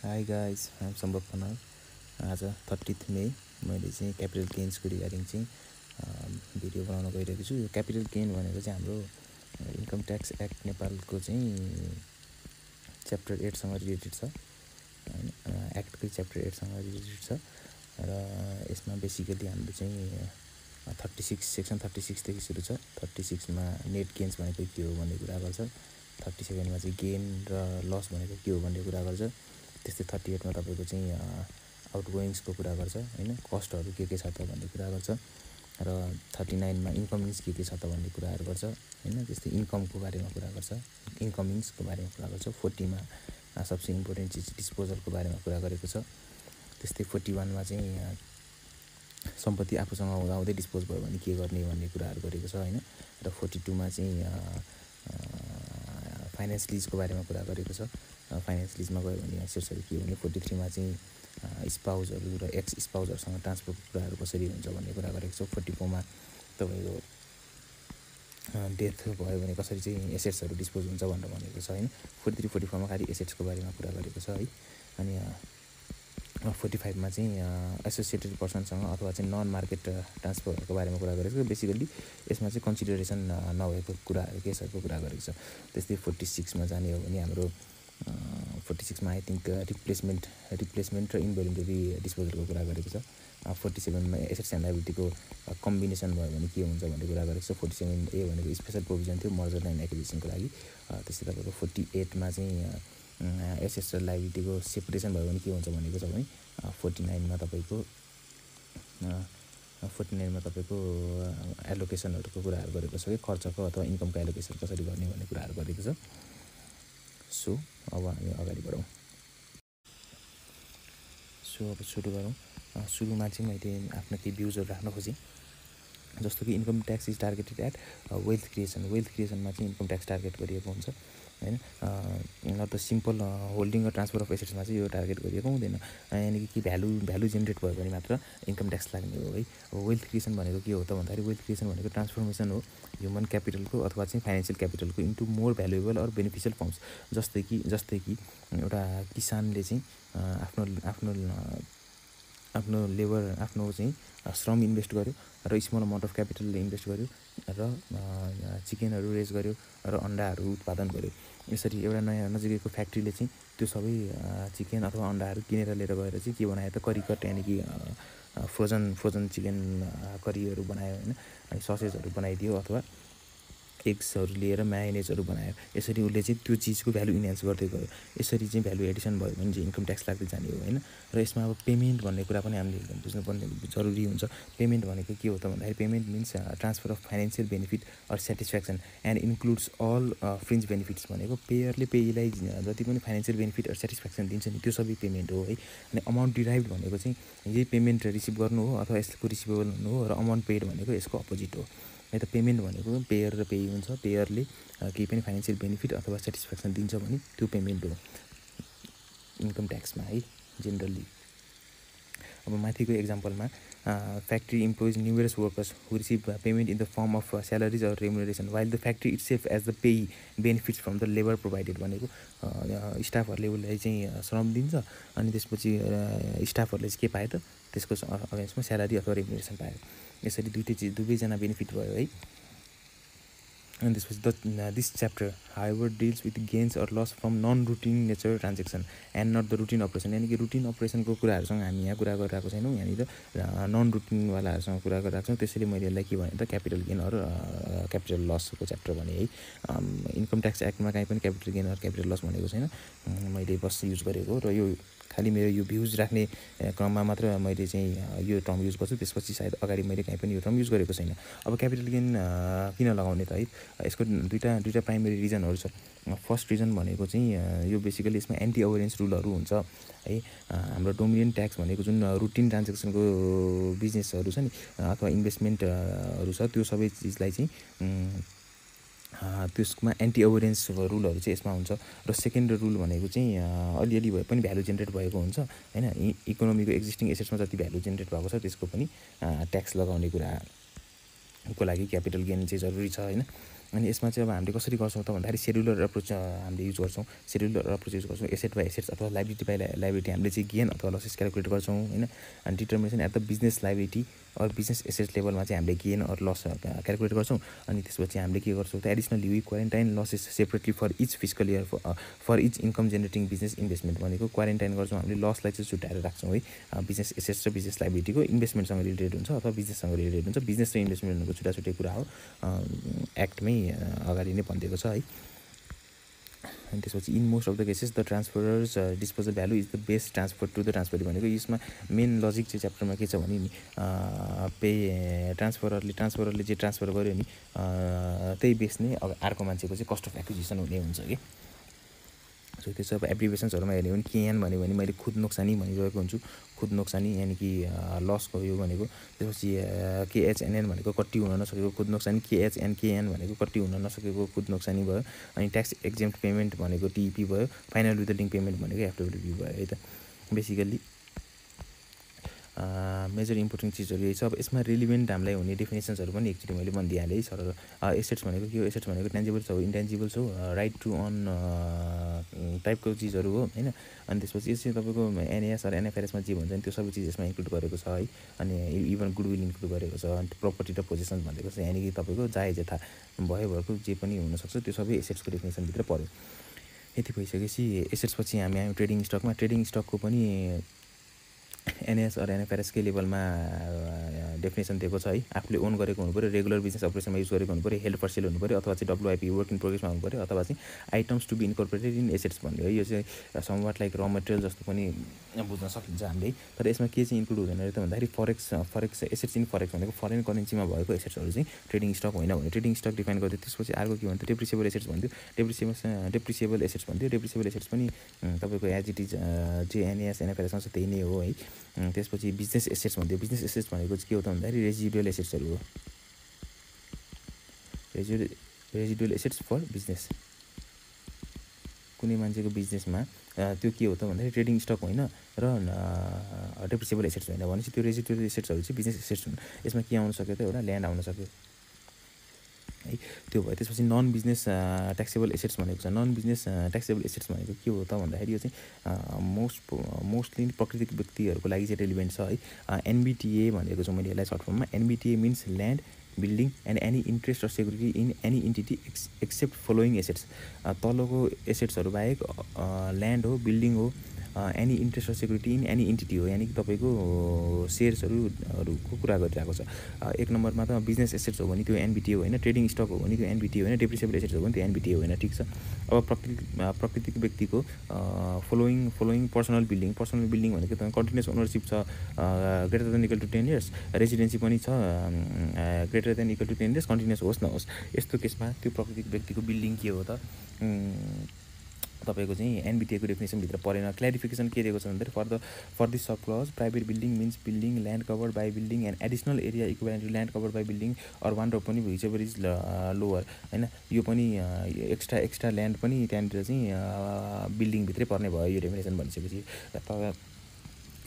Hi guys, I'm सम्भव खनाल। आज 30 मे मैले चाहिँ क्यापिटल गेन्सको रिगार्डिङ चाहिँ भिडियो बनाउन गइरहेको छु। यो क्यापिटल गेन भनेको चाहिँ हाम्रो इन्कम ट्याक्स एक्ट नेपालको चाहिँ च्याप्टर 8सँग रिलेटेड छ हैन। एक्टकै च्याप्टर 8सँग रिलेटेड छ र यसमा बेसिकली हाम्रो चाहिँ 36 सेक्सन 36 देखि सुरु छ। 36 मा नेट गेन्स भनेको के हो भन्ने कुरा गर्छ। 37 मा चाहिँ गेन र लस भनेको के हो भन्ने कुरा गर्छ। त्यस्तै 38 मा तपाईको चाहिँ आउटगोइङ्सको कुरा गर्छ हैन, कस्टहरू के छ त भन्ने कुरा गर्छ र 39 मा इन्कमिङ्स के छ त भन्ने कुराहरू गर्छ हैन। त्यस्तै इन्कमको बारेमा कुरा गर्छ, इन्कमिङ्सको बारेमा कुरा गर्छ। 40 मा सबसे इम्पोर्टेन्ट चिज डिस्पोजलको बारेमा कुरा गरेको छ। त्यस्तै 41 मा चाहिँ सम्पत्ति आफूसँग हुँदाहुँदै डिस्पोज भयो भने के गर्ने भन्ने कुराहरू गरेको छ हैन। र 42 मा चाहिँ फाइनेन्स लिजको बारेमा कुरा गरेको छ। फाइनेन्स लिजमा गयो भने एसेट्सहरू के हो भने 43 मा चाहिँ स्पाउजहरू र एक्स स्पाउजहरूसँग ट्रान्सफरको कुराहरू कसरी हुन्छ भन्ने कुरा गरेको छ। 44 मा तपाईँको डेथ भयो भने कसरी चाहिँ एसेट्सहरू डिस्पोज हुन्छ भनेर भनेको छ हैन। 43, 44 मा खालि एसेट्सको बारेमा कुरा गरेको छ है। अनि 45 मा चाहिँ एसोसिएटेड पर्सनसँग अथवा चाहिँ नन मार्केट ट्रान्सफरहरूको बारेमा कुरा गरेको छ। बेसिकली यसमा चाहिँ कन्सिडरेसन नभएको कुराहरू केसहरूको कुरा गरेको छ। त्यस्तै 46 मा जाने हो भने हाम्रो 46 मा आई थिङ्क रिप्लेसमेन्ट र इन्भोलुन्टरी डिस्पोजलको कुरा गरेको छ। 47 मा एसेट्स एन्ड लायबिलिटीको कम्बिनेसन भयो भने के हुन्छ भन्ने कुरा गरेको छ। 47 ए भनेको स्पेसल प्रोभिजन थियो मर्जर एन्ड एक्विजिसनको लागि। त्यस्तै तपाईँको 48 मा चाहिँ एसेट्स र लायबिलिटीको सेपरेसन भयो भने के हुन्छ भनेको छ भने 49 मा तपाईँको एलोकेसनहरूको कुराहरू गरेको छ कि खर्चको अथवा इन्कमको एलोकेसन कसरी गर्ने भन्ने कुराहरू गरेको छ। सो अब हामी अगाडि बढौँ। अब सुरु गरौँ। सुरुमा चाहिँ मैले आफ्नो केही भ्युजहरू राख्न खोजेँ, जस्तो कि income tax is targeted at wealth creation. Wealth क्रिएसनमा चाहिँ इन्कम ट्याक्स टार्गेट गरिएको हुन्छ हैन। न त सिम्पल होल्डिङ र ट्रान्सफर अफ एसेट्समा चाहिँ यो टार्गेट गरिएको हुँदैन। यानि कि भ्यालु जेनेरेट भयो भने मात्र इन्कम ट्याक्स लाग्ने हो है। अब वेल्थ क्रिएसन भनेको के हो त भन्दाखेरि वेल्थ क्रिएसन भनेको ट्रान्सफर्मेसन हो ह्युमन क्यापिटलको अथवा चाहिँ फाइनेन्सियल क्यापिटलको into more valuable or beneficial forms. जस्तै कि एउटा किसानले चाहिँ आफ्नो लेबर आफ्नो चाहिँ श्रम इन्भेस्ट गर्यो र स्मल अमाउन्ट अफ क्यापिटलले इन्भेस्ट गर्यो र चिकनहरू रेज गर्यो र अन्डाहरू उत्पादन गर्यो। यसरी एउटा नयाँ नजिकैको फ्याक्ट्रीले चाहिँ त्यो सबै चिकन अथवा अन्डाहरू किनेर लिएर गएर चाहिँ के बनायो त करिकट यानि कि फ्रोजन चिकन करीहरू बनायो हैन। अनि ससेजहरू बनाइदियो अथवा एग्सहरू लिएर मायोनेजहरू बनायो। यसरी उसले चाहिँ त्यो चिजको भ्यालु इन्हान्स गर्दै गयो। यसरी चाहिँ भ्यालु एडिसन भयो भने चाहिँ इन्कम ट्याक्स लाग्दै जाने हो हैन। र यसमा अब पेमेन्ट भन्ने कुरा पनि हामीले बुझ्नुपर्ने जरुरी हुन्छ। पेमेन्ट भनेको के हो त भन्दाखेरि payment means transfer of financial benefit or satisfaction and includes all fringe benefits भनेको पेयरले पेईलाई जति पनि फाइनेन्सियल बेनिफिट अर सेटिस्फ्याक्सन दिन्छ नि त्यो सबै पेमेन्ट हो है। अनि अमाउन्ट डिराइभ्ड भनेको चाहिँ यही पेमेन्ट रिसिभ गर्नु हो अथवा यसको रिसिभेबल हुनु हो र अमाउन्ट पेड भनेको यसको अपोजिट हो है त। पेमेन्ट भनेको पेयर र पेई हुन्छ। पेयरले केही पनि फाइनेन्सियल बेनिफिट अथवा सेटिस्फ्याक्सन दिन्छ भने त्यो पेमेन्ट हो इन्कम ट्याक्समा है जेनरली। अब माथिको एक्जाम्पलमा factory employs numerous workers who receive payment in the form of salaries or remuneration while the factory itself as the payee benefits from the labour provided भनेको स्टाफहरूले उसलाई चाहिँ श्रम दिन्छ अनि त्यसपछि स्टाफहरूले चाहिँ के पायो त त्यसको अगेन्स्टमा स्यालेरी अथवा रेमुनरेसन पायो। यसरी दुवैजना बेनिफिट भयो है। अनि त्यसपछि this chapter however deals with gains or loss from non routine nature transaction and not the routine operation. यानि कि रुटिन अपरेसनको कुराहरूसँग हामी यहाँ कुरा गरिरहेको छैनौँ, यहाँनिर नन रुटिनवालाहरूसँग कुरा गरिरहेको छौँ। त्यसैले मैले यसलाई के भने त क्यापिटल गेन अर क्यापिटल लसको च्याप्टर भने है। इन्कम ट्याक्स एक्टमा कहीँ पनि capital gain or capital loss भनेको छैन, मैले बस युज गरेको र यो खालि मेरो यो भ्युज राख्ने क्रममा मात्र मैले चाहिँ यो टर्म युज गर्छु। त्यसपछि सायद अगाडि मैले कहीँ पनि यो टर्म युज गरेको छैन। अब क्यापिटल गेन किन लगाउने त है, यसको दुईवटा प्राइमेरी रिजनहरू छ। फर्स्ट रिजन भनेको चाहिँ यो बेसिकली यसमा एन्टी अभोइडेन्स रुलहरू हुन्छ है। हाम्रो डोमिनियन ट्याक्स भनेको जुन रुटिन ट्रान्जेक्सनको बिजनेसहरू छ नि अथवा इन्भेस्टमेन्टहरू छ त्यो सबै चिजलाई चाहिँ त्यसमा एन्टी अभोइडेन्स रुलहरू चाहिँ यसमा हुन्छ। र सेकेन्ड रुल भनेको चाहिँ अलिअलि भए पनि भ्यालु जेनेरेट भएको हुन्छ हैन। इकोनोमीको एक्जिस्टिङ एसेट्समा जति भ्यालु जेनेरेट भएको छ त्यसको पनि ट्याक्स लगाउने कुराको लागि क्यापिटल गेन चाहिँ जरुरी छ हैन। अनि यसमा चाहिँ अब हामीले कसरी गर्छौँ त भन्दाखेरि सेड्युलर अप्रोच हामीले युज गर्छौँ। सेड्युलर अप्रोच युज गर्छौँ। एसेट बाई एसेट्स अथवा लाइबिलिटी बाई लाइबिलिटी हामीले चाहिँ गेन अथवा लसेस क्यालकुलेट गर्छौँ होइन। अनि determination at the business liability or business assets लेभलमा चाहिँ हामीले गेन अर लस क्यालकुलेट गर्छौँ। अनि त्यसपछि हामीले के गर्छौँ त additionally we quarantine losses separately for each fiscal year for each income generating business investment भनेको क्वारेन्टाइन गर्छौँ हामीले, लसलाई चाहिँ छुट्याएर राख्छौँ है। बिजनेस एसेट्स र बिजनेस लाइबिलिटीको इन्भेस्टमेन्टसँग रिलेटेड हुन्छ अथवा बिजनेससँग रिलेटेड हुन्छ। बिजनेस र इन्भेस्टमेन्टहरूको छुट्टा छुट्टै कुरा हो, एक्टमै अगाडि नै भनिदिएको छ है। अनि त्यसपछि in most of the cases the transferor's disposal value is the best transfer to the transfer भनेको यसमा मेन लजिक चाहिँ च्याप्टरमा के छ भने नि पे ट्रान्सफररले चाहिँ ट्रान्सफर गर्यो नि त्यही बेस नै अब अर्को मान्छेको चाहिँ कस्ट अफ एक्विजिसन हुने हुन्छ कि। सो त्यो सब एब्रिभेसन्सहरूमा हेर्ने हो भने केएन भन्यो भने मैले खुद नोक्सानी भनिरहेको हुन्छु, खुद नोक्सानी यानि कि लसको यो भनेको। त्यसपछि केएचएनएन भनेको कट्टी हुन नसकेको खुद नोक्सानी, केएचएनकेएन भनेको कट्टी हुन नसकेको खुद नोक्सानी भयो। अनि ट्याक्स एक्जेम्प्ट पेमेन्ट भनेको टिपी भयो। फाइनल विथहोल्डिङ पेमेन्ट भनेको एफडब्ल्युपी भयो है त। बेसिकल्ली मेजर इम्पोर्टेन्ट चिजहरू यही छ। अब यसमा रिलिभेन्ट हामीलाई हुने डेफिनेसन्सहरू पनि एकचोटि मैले भनिदिइहालेँ है सर। एसेट्स भनेको के हो? एसेट्स भनेको टेन्जिबल्स हो, इन्टेन्जिबल्स हो, राइट टु अन टाइपको चिजहरू हो होइन। अनि त्यसपछि यसरी तपाईँको एनएएस र एनएफआरएसमा जे भन्छ नि त्यो सबै चिज यसमा इन्क्लुड गरेको छ है। अनि इभन गुडविल इन्क्लुड गरेको छ। अनि प्रपर्टी र पोजेसन भनेको छ यानि कि तपाईँको जायज यथा भएको जे पनि हुनसक्छ त्यो सबै एसेट्सको डेफिनेसनभित्र पऱ्यो। यति भइसकेपछि एसेट्स पछि हामी आयौँ ट्रेडिङ स्टकमा। ट्रेडिङ स्टकको पनि एनएस र एनएफआरएसकै लेभलमा डेफिनेसन दिएको छ है। आफूले ओन गरेको हुनु पऱ्यो, रेगुलर बिजनेस अपरेसनमा युज गरेको हुनु पऱ्यो, हेल्ड फर सेल हुनु पऱ्यो, अथवा चाहिँ डब्लुआइपी वर्क इन प्रोग्रेसमा हुनु पऱ्यो, अथवा चाहिँ items to be incorporated in assets भन्यो है। यो चाहिँ समवाट लाइक र मटेरियल जस्तो पनि बुझ्न सकिन्छ हामीले। तर यसमा के चाहिँ इन्क्लुड हुँदैन त भन्दाखेरि फरेक्स एसेट्स इन फरेक्स भनेको फरेन करेन्सीमा भएको एसेट्सहरू चाहिँ ट्रेडिङ स्टक होइन भने ट्रेडिङ स्टक डिफाइन गरिदियो। त्यसपछि अर्को के भन्थ्यो डेप्रिसिएबल एसेट्स भन्थ्यो। डेप्रिसिएबल एसेट्स भन्थ्यो। डेप्रिसिएबल एसेट्स पनि तपाईँको एज इट इज जे एनएस एनएफआरएसमा छ त्यही नै हो है। त्यसपछि बिजनेस एसेट्स भन्थ्यो। बिजनेस एसेट्स भनेको चाहिँ के हो त भन्दाखेरि रेजिडुअल एसेट्सहरू हो। Residual assets for business. कुनै मान्छेको बिजनेसमा त्यो के हो त भन्दाखेरि ट्रेडिङ स्टक होइन र डेप्रिसिएबल एसेट्स होइन भनेपछि त्यो रेजिडुअल एसेट्सहरू चाहिँ बिजनेस एसेट्स हुन्। यसमा के आउन सक्यो त एउटा ल्यान्ड आउन सक्यो है, त्यो भयो। त्यसपछि नन बिजनेस ट्याक्सेबल एसेट्स भनेको छ। नन बिजनेस ट्याक्सेबल एसेट्स भनेको के हो त भन्दाखेरि यो चाहिँ मोस्टली प्राकृतिक व्यक्तिहरूको लागि चाहिँ रेलिभेन्ट छ है। एनबिटिए भनेको चाहिँ मैले यसलाई सर्ट फर्ममा NBTA means land building and any interest or security in any entity except following assets. तलको एसेट्सहरू बाहेक ल्यान्ड हो, बिल्डिङ हो, any interest or security in any entity हो यानि कि तपाईँको सेयर्सहरूको कुरा गरिरहेको छ। एक नम्बरमा त बिजनेस एसेट्स हो भने त्यो एनबिटिए होइन, ट्रेडिङ स्टक हो भने त्यो एनबिटिए होइन, डेप्रिसिएबल एसेट्स हो भने त्यो एनबिटिए होइन। ठिक छ। अब प्राकृतिक व्यक्तिको फलोइङ पर्सनल बिल्डिङ भनेको त कन्टिन्युस ओनरसिप छ greater than equal to 10 years, residency पनि छ greater than equal to 10 years, continuous होस् नहोस्। यस्तो केसमा त्यो प्राकृतिक व्यक्तिको बिल्डिङ के हो त तपाईँको चाहिँ एनबिटिएको डेफिनेसनभित्र परेन। क्ल्यारिफिकेसन के दिएको छ भन्दाखेरि for this sub clause private building means building land covered by building and additional area equivalent to land covered by building or one र पनि ह्विचएभर इज लोवर होइन। यो पनि एक्स्ट्रा ल्यान्ड पनि त्यहाँनिर चाहिँ बिल्डिङभित्रै पर्ने भयो यो डेफिनेसन भनिसकेपछि।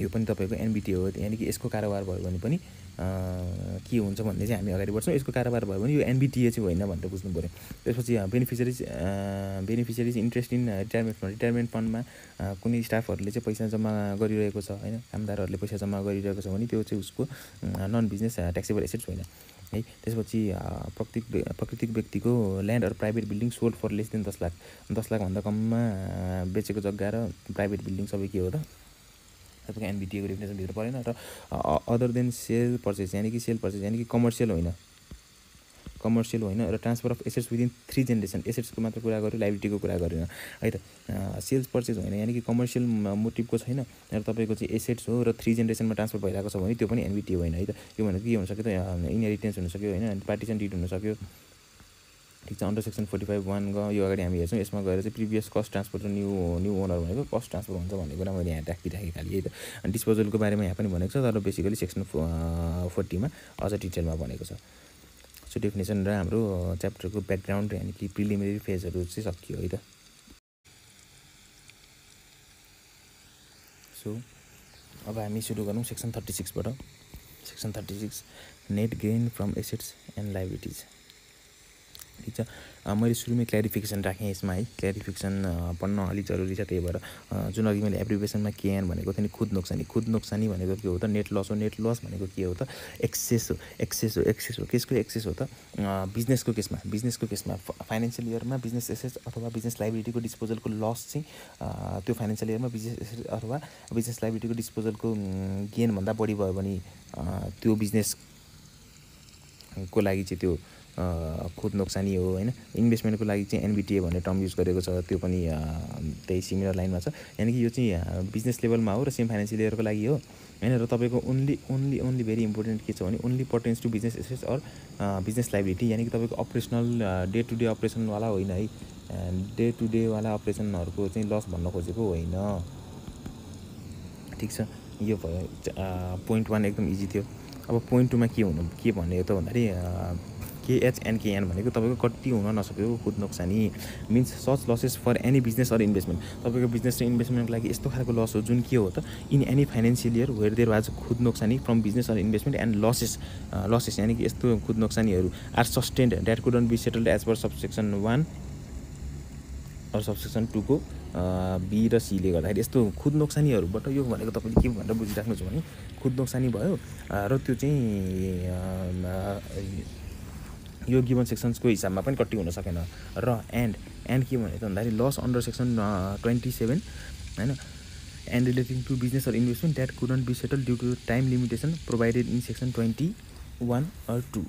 यो पनि तपाईँको एनबिटी हो यानि कि यसको कारोबार भयो भने पनि के हुन्छ भन्ने चाहिँ हामी अगाडि बढ्छौँ। यसको कारोबार भयो भने यो एनबिटिए चाहिँ होइन भनेर बुझ्नु पऱ्यो। त्यसपछि बेनिफिसियरिज इन्ट्रेस्ट इन रिटायरमेन्ट फन्डमा कुनै स्टाफहरूले चाहिँ पैसा जम्मा गरिरहेको छ होइन, कामदारहरूले पैसा जम्मा गरिरहेको छ भने त्यो चाहिँ उसको नन बिजनेस ट्याक्सेबल एसेट्स होइन है। त्यसपछि प्राकृतिक व्यक्तिको land or private building sold for less than 10 lakh, 10 लाखभन्दा कममा बेचेको जग्गा र प्राइभेट बिल्डिङ सबै के हो त तपाईँको एनबिटिएको डेफिनेसनभित्र परेन। र अदर देन सेल पर्चेस यानि कि कमर्सियल होइन र transfer of assets within 3 generation. एसेट्सको मात्र कुरा गऱ्यो, लाइबिलिटीको कुरा गरेन है त। सेल्स पर्चेस होइन यानि कि कमर्सियल मोटिभको छैन र तपाईँको चाहिँ एसेट्स हो र 3 जेनेरेसनमा ट्रान्सफर भइरहेको छ भने त्यो पनि एनबिटी होइन है त। यो भनेको के हुनसक्यो त इनहेरिटेन्स हुनसक्यो होइन, पार्टिसन डिड हुनसक्यो। ठिक छ। अन्डर सेक्सन 45(1) यो अगाडि हामी हेर्छौँ। यसमा गएर चाहिँ प्रिभियस कस्ट ट्रान्सफर र न्यू ओनर भनेको कस्ट ट्रान्सफर हुन्छ भन्ने कुरा मैले यहाँ राखिराखेँ खालि है त। अनि डिस्पोजलको बारेमा यहाँ पनि भनेको छ तर बेसिकली सेक्सन 40 अझ डिटेलमा भनेको छ। सो डेफिनेसन र हाम्रो च्याप्टरको ब्याकग्राउन्ड यानि कि प्रिलिमिनरी फेजहरू चाहिँ सकियो है त। सो अब हामी सुरु गरौँ सेक्सन 36बाट। Section 36 net gain from assets and liabilities. ठिक छ। मैले सुरुमै क्ल्यारिफिकेसन राखेँ यसमा है, क्ल्यारिफिकेसन पढ्न अलिक जरुरी छ। त्यही भएर जुन अघि मैले एब्रिभेसनमा केएन भनेको थिएँ नि, खुद नोक्सानी भनेको के हो त? नेट लस हो। नेट लस भनेको के हो त? एक्सेस हो। केसको एक्सेस हो त? बिजनेसको केसमा फाइनेन्सियल इयरमा बिजनेस एसेट्स अथवा बिजनेस लाइबिलिटीको डिस्पोजलको लस चाहिँ त्यो फाइनेन्सियल इयरमा बिजनेस एसेट्स अथवा बिजनेस लाइबिलिटीको डिस्पोजलको गेनभन्दा बढी भयो भने त्यो बिजनेसको लागि चाहिँ त्यो खुद नोक्सानी हो हैन। इन्भेस्टमेन्टको लागि चाहिँ एनबिटिए भन्ने टर्म युज गरेको छ, त्यो पनि त्यही सिमिलर लाइनमा छ। यानि कि यो चाहिँ बिजनेस लेभलमा हो र सेम फाइनेन्सियल इयरको लागि हो हैन। र तपाईँको ओन्ली भेरी इम्पोर्टेन्ट के छ भने only pertains to business assets or business liability. यानि कि तपाईँको अपरेसनल डे टु डे अपरेसनवाला होइन है, डे टु डेवाला अपरेसनहरूको चाहिँ लस भन्न खोजेको होइन। ठिक छ, यो भयो पोइन्ट 1 एकदम इजी थियो। अब पोइन्ट 2 मा के भन्ने त भन्दाखेरि KHNKN भनेको तपाईँको कति हुन नसकेको खुद नोक्सानी means such losses for any business or investment. तपाईँको बिजनेस र इन्भेस्टमेन्टको लागि यस्तो खालको लस हो जुन के हो त? In any financial year where there was खुद नोक्सानी from business or investment and losses यानि कि यस्तो खुद नोक्सानीहरू are sustained that couldn't be settled as per subsection 1 or subsection 2 को बी र सीले गर्दाखेरि यस्तो खुद नोक्सानीहरूबाट यो भनेको तपाईँले के भनेर बुझिराख्नु छ भने खुद नोक्सानी भयो र त्यो चाहिँ यो गिभन सेक्सन्सको हिसाबमा पनि कट्टी हुन सकेन। र एन्ड के भने त भन्दाखेरि लस अन्डर सेक्सन 27 हैन, and relating to business or investment that couldn't be settle due to time limitation provided in section 21 or 2।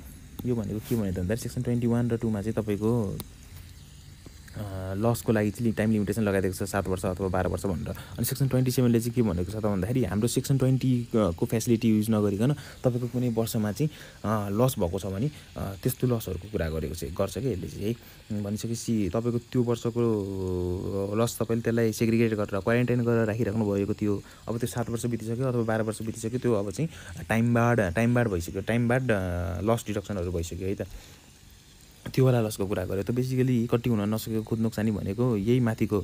यो भनेको के भने त भन्दाखेरि सेक्सन 21 र 2 मा चाहिँ तपाईँको लसको लागि चाहिँ टाइम लिमिटेसन लगाइदिएको छ 7 वर्ष अथवा 12 वर्ष भनेर। अनि सेक्सन 27 ले चाहिँ के भनेको छ त भन्दाखेरि हाम्रो सेक्सन 20 को फेसिलिटी युज नगरिकन तपाईँको कुनै वर्षमा चाहिँ लस भएको छ भने त्यस्तो लसहरूको कुरा गरेको चाहिँ गर्छ कि यसले चाहिँ है। भनिसकेपछि तपाईँको त्यो वर्षको लस तपाईँले त्यसलाई सेग्रिगेट गरेर क्वारेन्टाइन गरेर राखिराख्नु भएको थियो। अब त्यो 7 वर्ष बितिसक्यो अथवा 12 वर्ष बितिसक्यो, त्यो अब चाहिँ टाइम बार्ड भइसक्यो, टाइम बार्ड लस डिडक्सनहरू भइसक्यो है त। त्यो वाला लसको कुरा गऱ्यो त बेसिकली कति हुन नसकेको खुद नोक्सानी भनेको यही माथिको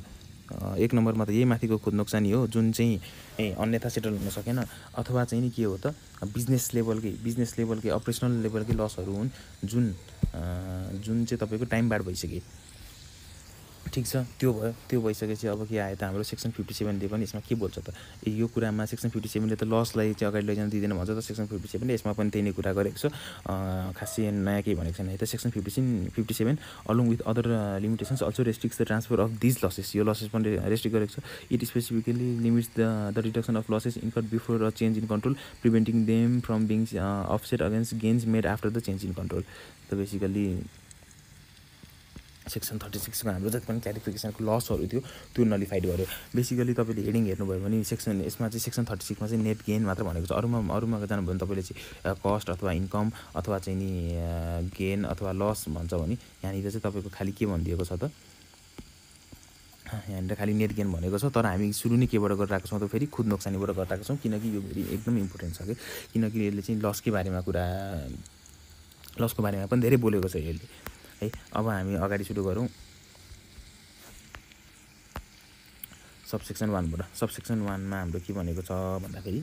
1 नम्बरमा त यही माथिको खुद नोक्सानी हो जुन चाहिँ अन्यथा सेटल हुन सकेन अथवा चाहिँ नि के हो त बिजनेस लेभलकै अपरेसनल लेभलकै लसहरू हुन् जुन चाहिँ तपाईँको टाइम बार्ड भइसक्यो। ठिक छ, त्यो भयो। त्यो भइसकेपछि अब के आयो त हाम्रो सेक्सन 57 ले पनि यसमा के बोल्छ त? यो कुरामा सेक्सन 57 ले त लसलाई चाहिँ अगाडि लैजान दिँदैन भन्छ त। सेक्सन 57 ले यसमा पनि त्यही नै कुरा गरेको छ, खासै नयाँ केही भनेको छैन है त। Section 57 along with other limitations also restricts the transfer of these losses. यो लसेस पनि रेस्ट्रिक्ट गरेको छ। It specifically limits the reduction of losses incurred before a change in control preventing them from being offset against gains made after the change in control. त basically section 36 को हाम्रो जति पनि क्ल्यारिफिकेसनको लसहरू थियो त्यो नलिफाइड गर्यो। बेसिकली तपाईँले हेडिङ हेर्नुभयो भने यसमा चाहिँ सेक्सन 36 मा चाहिँ नेट गेन मात्र भनेको छ। अरूमा जानुभयो भने तपाईँले चाहिँ कस्ट अथवा इन्कम अथवा चाहिँ नि गेन अथवा लस भन्छ भने यहाँनिर चाहिँ तपाईँको खालि के भनिदिएको छ त? यहाँनिर खालि नेट गेन भनेको छ। तर हामी सुरु नै केबाट गरिरहेको छौँ त फेरि खुद नोक्सानीबाट गरिरहेको छौँ, किनकि यो भेरी एकदम इम्पोर्टेन्ट छ कि किनकि यसले चाहिँ लसको बारेमा पनि धेरै बोलेको छ यसले है। अब हामी अगाडि सुरु गरौँ सबसेक्सन 1 बाट। सबसेक्सन 1 मा हाम्रो के भनेको छ भन्दाखेरि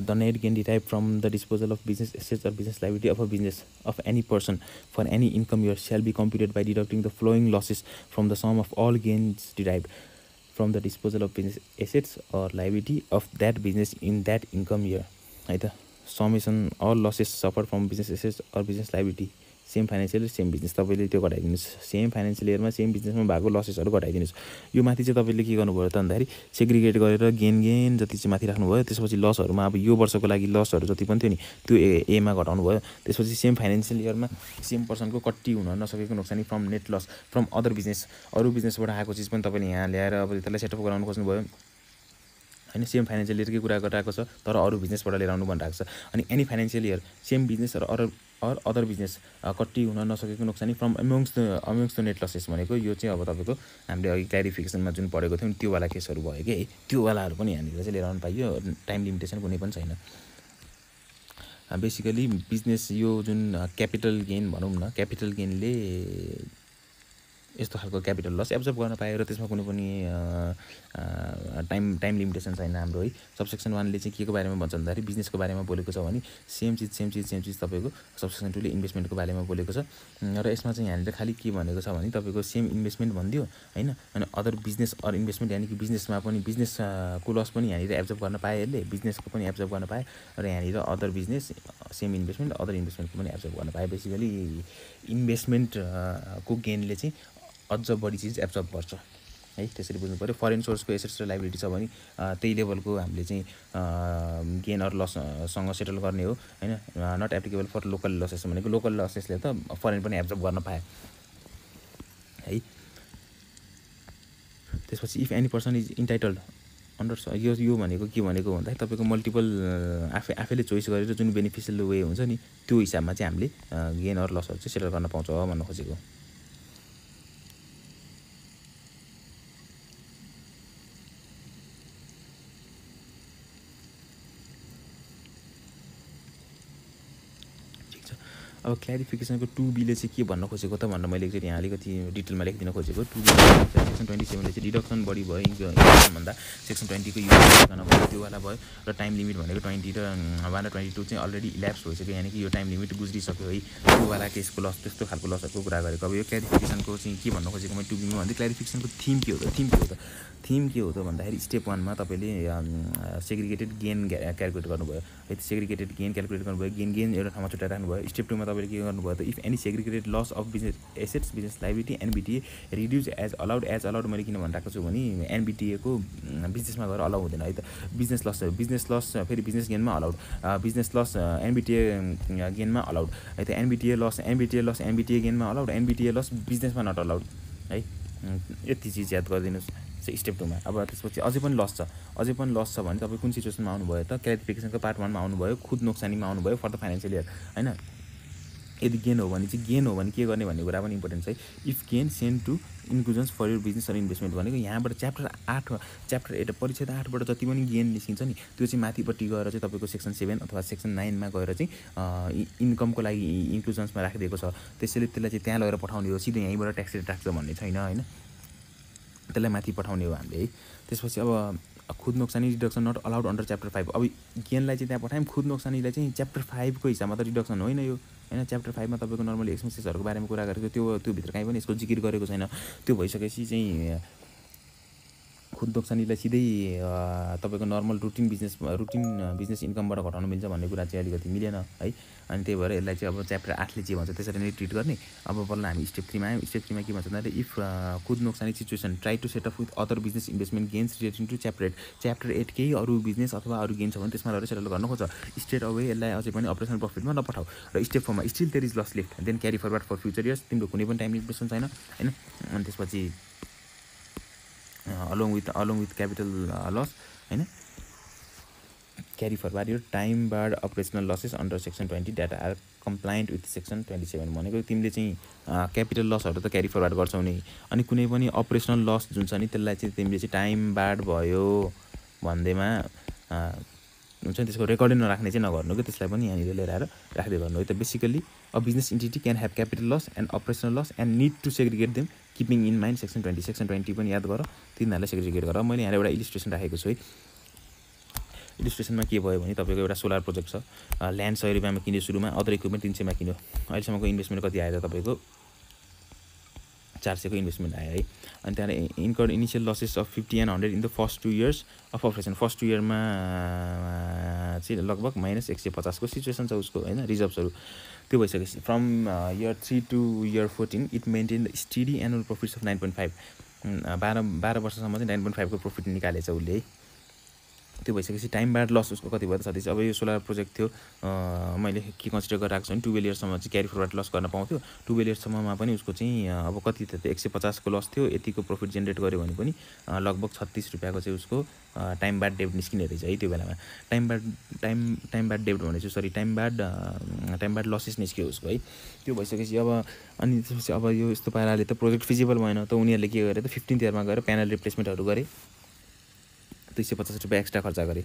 the net gain derive from the disposal of business assets or business liability of a business of any person for any income year shall be computed by deducting the following losses from the sum of all gains derive from the disposal of business assets or liability of that business in that income year है त। Summation all losses suffer from business assets or business liability same financial same business. तपाईँले त्यो घटाइदिनुहोस्, same financial इयरमा same बिजनेसमा भएको लसेसहरू घटाइदिनुहोस्। यो माथि चाहिँ तपाईँले के गर्नुभयो त भन्दाखेरि सेग्रिगेट गरेर गेन जति चाहिँ माथि राख्नुभयो, त्यसपछि लसहरूमा अब यो वर्षको लागि लसहरू जति पनि थियो नि त्यो एमा घटाउनु भयो। त्यसपछि सेम फाइनेन्सियल इयरमा सेम पर्सनको कति हुन नसकेको नोक्सानी from net loss from other business, अरू बिजनेसबाट आएको चिज पनि तपाईँले यहाँ ल्याएर अब त्यसलाई सेटअप गराउनु खोज्नुभयो हैन। सेम फाइनेन्सियल इयरकै कुरा गरिरहेको छ तर अरू बिजनेसबाट लिएर आउनु भनिरहेको छ। अनि any financial year same business र अदर बिजनेस कति हुन नसकेको नोक्सानी from amongst the net losses भनेको यो चाहिँ अब तपाईँको हामीले अघि क्ल्यारिफिकेसनमा जुन पढेको थियौँ त्यो वाला केसहरू भयो कि त्यो वालाहरू पनि यहाँनिर चाहिँ लिएर आउनु पाइयो। टाइम लिमिटेसन कुनै पनि छैन। बेसिकली बिजनेस यो जुन क्यापिटल गेन भनौँ न, क्यापिटल गेनले यस्तो खालको क्यापिटल लस एब्जर्भ गर्न पायो र त्यसमा कुनै पनि टाइम लिमिटेसन छैन हाम्रो है। सबसेक्सन 1 ले चाहिँ के को बारेमा भन्छ भन्दाखेरि बिजनेसको बारेमा बोलेको छ भने सेम चिज तपाईँको सबसेक्सन 2 ले इन्भेस्टमेन्टको बारेमा बोलेको छ। र यसमा चाहिँ यहाँनिर खालि के भनेको छ भने तपाईँको सेम इन्भेस्टमेन्ट भनिदियो हैन, अनि अदर बिजनेस अर इन्भेस्टमेन्ट यानि कि बिजनेसमा पनि बिजनेसको लस पनि यहाँनिर एब्जर्भ गर्न पाए, यसले बिजनेसको पनि एब्जर्भ गर्न पाए, र यहाँनिर other business same investment other इन्भेस्टमेन्टको पनि एब्जर्भ गर्न पाए। बेसिकली इन्भेस्टमेन्टको गेनले चाहिँ अझ बढी चिज एब्जर्भ गर्छ है, त्यसरी बुझ्नु पऱ्यो। फरेन सोर्सको एसेट्स र लाइबिलिटी छ भने त्यही लेभलको हामीले चाहिँ गेन अर लससँग सेटल गर्ने हो हैन, not applicable for local losses भनेको लोकल लसेसले त फरेन पनि एब्जर्भ गर्न पाए है। त्यसपछि if any person is entitled under यो भनेको के भनेको भन्दाखेरि तपाईँको मल्टिपल आफैले चोइस गरेर जुन बेनिफिसियल वे हुन्छ नि त्यो हिसाबमा चाहिँ हामीले गेन अर लसहरू चाहिँ सेटल गर्न पाउँछ भन्न खोजेको। अब क्ल्यारिफिकेसनको 2B ले चाहिँ के भन्न खोजेको त भनेर मैले एकचोटि यहाँ अलिकति डिटेलमा लेखिदिन खोजेको। 2B सेक्सन 27 ले चाहिँ डिडक्सन बढी भयो इन्कमभन्दा सेक्सन 20 को युज गर्न भयो त्योवाला भयो, र टाइम लिमिट भनेको 20 र 122 चाहिँ अलरेडी इल्याप्स भइसक्यो, यानि कि यो टाइम लिमिट गुज्रिसक्यो है, त्योवाला केसको लस त्यस्तो खालको लसहरूको कुरा गरेको। अब यो क्ल्यारिफिकेसनको चाहिँ के भन्न खोजेको मैले 2B मा भन्दै क्ल्यारिफिकेसनको थीम के हो त भन्दाखेरि स्टेप 1 मा तपाईँले सेग्रिगेटेड गेन क्यालकुलेट गर्नुभयो है, सेग्रिगेटेड गेन क्यालकुलेट गर्नुभयो, गेन एउटा ठाउँमा छुट्याएर राख्नुभयो। स्टेप 2 मा तपाईँले के गर्नुभयो त if any segregated loss of business assets business liability NBTA reduce as allowed मैले किन भनिरहेको छु भने एनबिटिए को बिजनेसमा गएर अलाउ हुँदैन है त। बिजनेस लस फेरि बिजनेस गेनमा अलाउड, बिजनेस लस एनबिटिए गेनमा अलाउड है त। एनबिटिए लस एनबिटिए गेनमा अलाउड, एनबिटिए लस बिजनेसमा नट अलाउड है। यति चिज याद गरिदिनुहोस् स्टेप 2 मा। अब त्यसपछि अझै पनि लस छ भने तपाईँ कुन सिचुएसनमा आउनुभयो त क्ल्यारिफिकेसनको पार्ट 1 मा आउनुभयो, खुद नोक्सानीमा आउनुभयो फर द फाइनेन्सियल इयर हैन। यदि गेन हो भने के गर्ने भन्ने कुरा पनि इम्पोर्टेन्ट छ है। If gain send to inclusions for your business or investment भनेको यहाँबाट च्याप्टर 8 परिच्छेद 8 बाट जति पनि गेन निस्किन्छ नि त्यो चाहिँ माथिपट्टि गएर चाहिँ तपाईँको सेक्सन 7 अथवा सेक्सन 9 मा गएर चाहिँ इन्कमको लागि इन्क्लुजन्समा राखिदिएको छ। त्यसैले त्यसलाई चाहिँ त्यहाँ लगेर पठाउने हो, सिधै यहीँबाट ट्याक्स रेट राख्छ भन्ने छैन हैन, त्यसलाई माथि पठाउने हो हामीले है। त्यसपछि अब खुद नोक्सानी reduction not allowed under chapter 5। अब गेनलाई चाहिँ त्यहाँ पठायौँ, खुद नोक्सानीलाई चाहिँ च्याप्टर 5 को हिसाबमा त रिडक्सन होइन यो हैन। च्याप्टर 5 मा तपाईँको नर्मली एक्सपेन्सेसहरूको बारेमा कुरा गरेको त्यो भित्र कहीँ पनि यसको जिकिर गरेको छैन। त्यो भइसकेपछि चाहिँ खुद नोक्सानीलाई सिधै तपाईँको नर्मल रुटिन बिजनेस इन्कमबाट घटाउनु मिल्छ भन्ने कुरा चाहिँ अलिकति मिलेन है। अनि त्यही भएर यसलाई चाहिँ अब च्याप्टर 8 ले जे भन्छ त्यसरी नै ट्रिट गर्ने। अब बल्ल हामी स्टेप 3 मा आयौँ। स्टेप 3 मा के भन्छ भन्दाखेरि इफ खुद नोक्सानी situation try to set up with other business investment gains relating to chapter 8 केही अरू बिजनेस अथवा अरू गेन छ भने त्यसमा रहेर सेटल गर्न खोज्छ। स्टेट अवे यसलाई अझै पनि अपरेसनल प्रफिटमा नपठाऊ। र स्टेप 4 मा still there is loss left then carry forward for future years. तिम्रो कुनै पनि टाइम लिमिटेसन छैन हैन। अनि त्यसपछि along with capital loss हैन, carry forward your time barred operational losses under section 20 that are compliant with section 27 भनेको तिमीले चाहिँ क्यापिटल लसहरू त क्यारी फरवर्ड गर्छौ नि, अनि कुनै पनि अपरेसनल लस जुन छ नि त्यसलाई चाहिँ तिमीले चाहिँ टाइम बार्ड भयो भन्दैमा हुन्छ नि त्यसको रेकर्डिङ नराख्ने चाहिँ नगर्नु कि, त्यसलाई पनि यहाँनिर लिएर आएर राख्दै गर्नु है त। Basically a business entity can have capital loss and operational loss and need to segregate them keeping in mind section 20 पनि याद गर, तिनीहरूलाई सेग्रिगेट गर। मैले यहाँ एउटा इलिस्ट्रेसन राखेको छु है। इलिस्ट्रेसनमा के भयो भने तपाईँको एउटा सोलर प्रोजेक्ट छ, ल्यान्ड 100 रुपियाँमा किन्यो सुरुमा, अदर इक्विपमेन्ट 300 मा किन्यो। अहिलेसम्मको इन्भेस्टमेन्ट कति आयो त तपाईँको 400 को इन्भेस्टमेन्ट आयो है। अनि त्यहाँबाट incurred initial losses of 50 and 100 in the first 2 years of operation. First 2 yearमा चाहिँ लगभग -150 को सिचुएसन छ उसको हैन, रिजर्भ्सहरू त्यो भइसकेपछि from year 3 to year 14 it maintain steady annual profits of 9.5। 12 वर्षसम्म चाहिँ 9.5 को प्रफिट निकालेछ उसले है। त्यो भइसकेपछि टाइम बार्ड लस उसको कति भयो त साथी। अब यो सोलर प्रोजेक्ट थियो, मैले के कन्सिडर गरेर राखेको छु भने 12 yearsसम्म चाहिँ क्यारी फरवर्ड लस गर्न पाउँथ्यो। 12 yearsसम्ममा पनि उसको चाहिँ अब कति थियो त 150 को लस थियो, यतिको प्रफिट जेनेरेट गर्यो भने पनि लगभग 36 रुपियाँको चाहिँ उसको टाइम बार्ड डेब्ट निस्किने रहेछ है त्यो बेलामा। टाइम बार्ड डेब्ट भनेपछि सरी टाइम बार्ड लसेस निस्क्यो उसको है। त्यो भइसकेपछि अब अनि त्यसपछि अब यो यस्तो पाराले त प्रोजेक्ट फिजिबल भएन, त उनीहरूले के गरे त 15th yearमा गएर प्यानल रिप्लेसमेन्टहरू गरे, 250 रुपियाँ एक्स्ट्रा खर्च गरे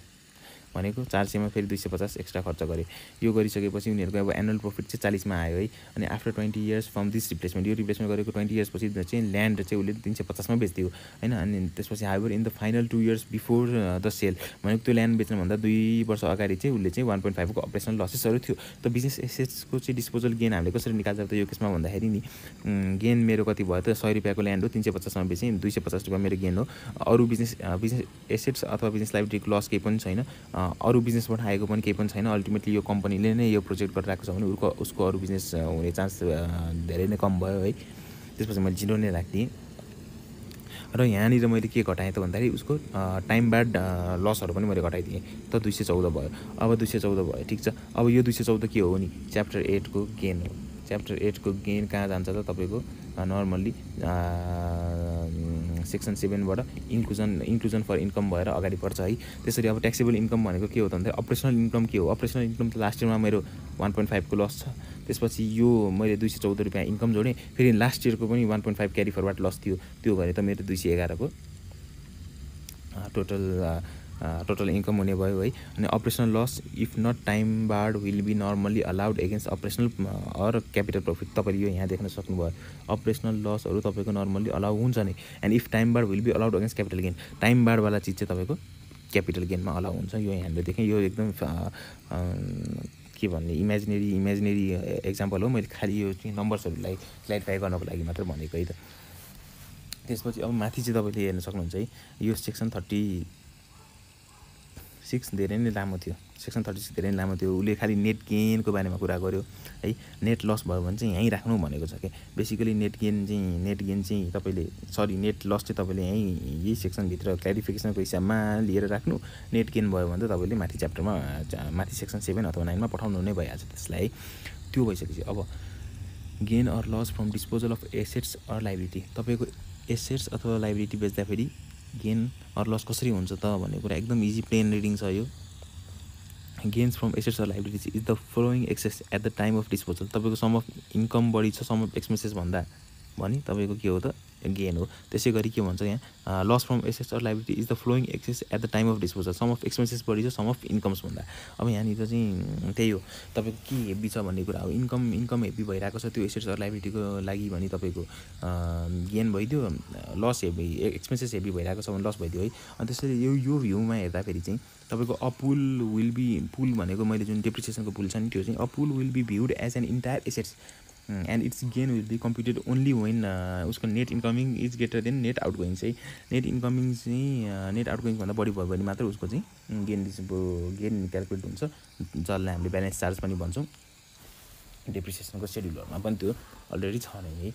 भनेको 400 मा फेरि 250 एक्स्ट्रा खर्च गरे। यो गरिसकेपछि उनीहरूको अब एनुअल प्रॉफिट चाहिँ 40 मा आयो है। अनि after 20 years from this replacement, यो रिप्लेसमेन्ट गरेको 20 इयर्स पछि चाहिँ ल्यान्ड चाहिँ उसले 350 मा बेच्दियो हैन। अनि त्यसपछि however in the final 2 years before the sale, भनेको त्यो ल्यान्ड बेच्नुभन्दा 2 वर्ष अगाडि चाहिँ उसले चाहिँ 1.5 को अपरेसनल लसेसहरू थियो। त बिजनेस एसेट्सको चाहिँ डिस्पोजल गेन हामीले कसरी निकाल्छ त यो केसमा भन्दाखेरि नि गेन मेरो कति भयो त 100 रुपैयाँको ल्यान्ड हो, 350 मा बेचेँ, 250 रुपैयाँ मेरो गेन हो। अरू बिजनेस एसेट्स अथवा बिजनेस लाइबिलिटीको लस केही पनि छैन, अरू बिजनेसबाट आएको पनि केही पनि छैन। अल्टिमेटली यो कम्पनीले नै यो प्रोजेक्ट गरिरहेको छ भने उसको अरू बिजनेस हुने चान्स धेरै नै कम भयो है। त्यसपछि मैले 0 नै राखिदिएँ। र यहाँनिर मैले के घटाएँ त भन्दाखेरि उसको टाइम ब्याड लसहरू पनि मैले घटाइदिएँ। त 214 भयो। अब 214 भयो, ठिक छ। अब यो 214 के हो नि, च्याप्टर 8 को गेन हो। च्याप्टर 8 को गेन कहाँ जान्छ त तपाईँको नर्मल्ली सेक्सन 7 बाट इन्क्लुजन फर इन्कम भएर अगाडि बढ्छ है। त्यसरी अब ट्याक्सेबल इन्कम भनेको के हो त भन्दा अपरेसनल इन्कम के हो। अपरेसनल इन्कम त लास्ट इयरमा मेरो 1.5 को लस छ, त्यसपछि यो मैले 214 रुपैयाँ इन्कम जोडेँ, फेरि लास्ट इयरको पनि 1.5 क्यारी फरवर्ड लस थियो, त्यो गरे त मेरो 211 को टोटल इन्कम हुने भयो है। अनि operational loss if not time barred will be normally allowed against operational or capital profit. तपाईँले यो यहाँ देख्न सक्नुभयो, अपरेसनल लसहरू तपाईँको नर्मली अलाउ हुन्छ नै। And if time barred will be allowed against capital gain, time बार्डवाला चिज चाहिँ तपाईँको क्यापिटल गेनमा अलाउ हुन्छ। यो यहाँले देखेँ, यो एकदम के भन्ने इमेजिनेरी एक्जाम्पल हो। मैले खालि यो चाहिँ नम्बर्सहरूलाई क्ल्यारिफाई गर्नको लागि मात्र भनेको है त। त्यसपछि अब माथि चाहिँ तपाईँले हेर्न सक्नुहुन्छ है, यो सेक्सन 36 धेरै नै लामो थियो। सेक्सन 36 धेरै नै लामो थियो। उसले खालि नेट गेनको बारेमा कुरा गर्यो है। नेट लस भयो भने चाहिँ यहीँ राख्नु भनेको छ कि बेसिकली नेट गेन चाहिँ तपाईँले नेट लस चाहिँ तपाईँले यही सेक्सनभित्र क्ल्यारिफिकेसनको हिसाबमा लिएर राख्नु। नेट गेन भयो भने त तपाईँले माथि च्याप्टरमा माथि सेक्सन 7 अथवा 9 मा पठाउनु नै भइहाल्छ त्यसलाई है। त्यो भइसकेपछि अब gain or loss from disposal of assets or liability, तपाईँको एसेट्स अथवा लाइबिलिटी बेच्दाखेरि गेन अर लस कसरी हुन्छ त भन्ने कुरा एकदम इजी प्लेन रिडिङ छ यो। Gains from assets or liabilities is the following excess at the time of disposal. तपाईँको सम अफ इन्कम बढी छ, सम अफ एक्सपेन्सेस भन्दा भने तपाईँको के हो त गेन हो। त्यसै गरी के भन्छ यहाँ loss from assets or liability is the following excess at the time of disposal, sum of expenses बढी छ, सम अफ इन्कम्स भन्दा। अब यहाँनिर चाहिँ त्यही हो, तपाईँको के हेभी छ भन्ने कुरा हो। इन्कम हेभी भइरहेको छ त्यो एसेट्स अर लाइबिलिटीको लागि भने तपाईँको गेन भइदियो, लस हेभी एक्सपेन्सेस हेभी भइरहेको छ भने लस भइदियो है। अनि त्यसरी यो भ्यूमा हेर्दाखेरि चाहिँ तपाईँको अपुल विल बी, पुल भनेको मैले जुन डेप्रिसिएसनको पुल छ नि त्यो चाहिँ a pool will be viewed as an entire assets and its gain will be computed only when उसको net incoming is greater than net outgoing. चाहिँ नेट इन्कमिङ चाहिँ नेट आउटगोइङभन्दा बढी भयो भने मात्र उसको चाहिँ गेन क्यालकुलेट हुन्छ, जसलाई हामीले ब्यालेन्स चार्ज पनि भन्छौँ। डेप्रिसिएसनको सेड्युलरमा पनि त्यो अलरेडी छ नै है।